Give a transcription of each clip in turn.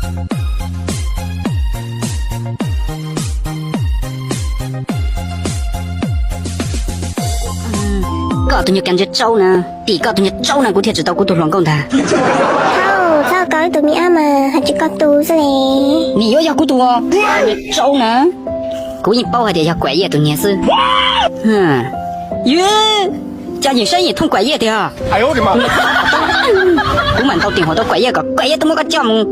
Koj tus nyuag kav ntsia tsaub na, tim koj tus nyuag tsaub na kuv thiaj tsis tau kuv tus hluas nkauj ntag. Thaum txhob koj ib tug me ab mas hais tsis koj tus xwb le. Nws yuav yog kuv tus nyuag tsaub na. Kuv yeej paub hais tias yog Kuam Yiaj tus niag xwb. Yus, cas yim saib yim thooj Kuam Yiaj tiag. Kuv mam ntaus tim huam rau Kuam Yiaj kom Kuam Yiaj tuaj muab koj coj mus.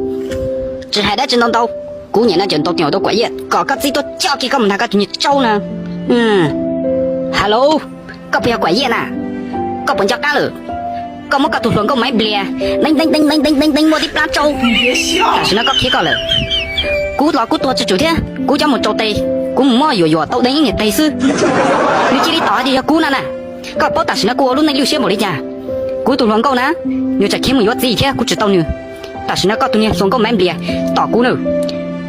Tsis hais dab tsi ntau ntau, kuv niam no tseem ntaus tim huam rau Kuam Yiaj kom koj txib tuaj coj kiag koj mus nrog koj tus nyuag tsaub na. Hello, koj puas yog Kuam Yiaj na? Koj puas nco qab lawm? Koj muab koj tus hluas nkauj Maiv Nplias deev deev deev deev deev deev deev muaj tib plab tsaub. Tam sim no koj khiav koj lawm. Kuv los kuv tuag tsis tsum thiab, kuv cov mus rau tes, kuv mus muab yuam yuam tau deev ib niag tes xwb. Nws cia li tom hais tias yog kuv no na. Koj paub tam sim no kuv ua lub neej lwj siab npaum li cas? Kuv tus hluas nkauj na, nws tseem khiav mus yuav txiv thiab kuv tsis tau nws. Tam sim no koj tus niag hluas nkauj Maiv Nplias tom kuv na.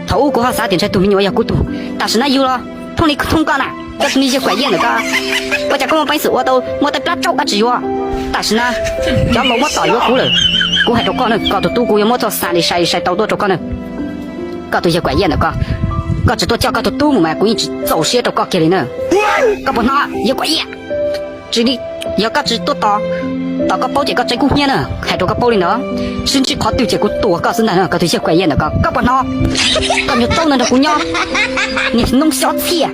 Thaum ub kuv ho xav tias ntshai tus me nyuam yog kuv tus, tam sim no yus los thooj li thooj koj na. Koj tus niag yawg Kuam Yiaj ntawm koj, ua cas koj muaj peev xwm ua tau muaj tej plab tsaub koj tsis yuav? Tam sim no cov laus muab tom yuav kuv lawm. Kuv hais rau koj na, koj tus tub kuv yuav muab txoj xa li sai sai tau tuaj rau koj na. Koj tus yawg Kuam Yiaj ntawm koj, koj tsis tuaj coj koj tus tub mus mas kuv yeej tsis txaus siab rau koj kiag li na. Koj puas hnov yawg Kuam Yiaj? Tsis li, yog koj tsis tuaj tos, tos koj paub ces koj tseem kub hnyiab na, hais rau koj paub li ntawd. Sib ntsib qhov twg ces kuv tua koj xwb ntag na, koj tus yawg Kuam Yiaj ntawm koj, koj puas hnov? Koj nyuag tsaub ntawd nrog kuv nyob, niag noob xyob txhiaj.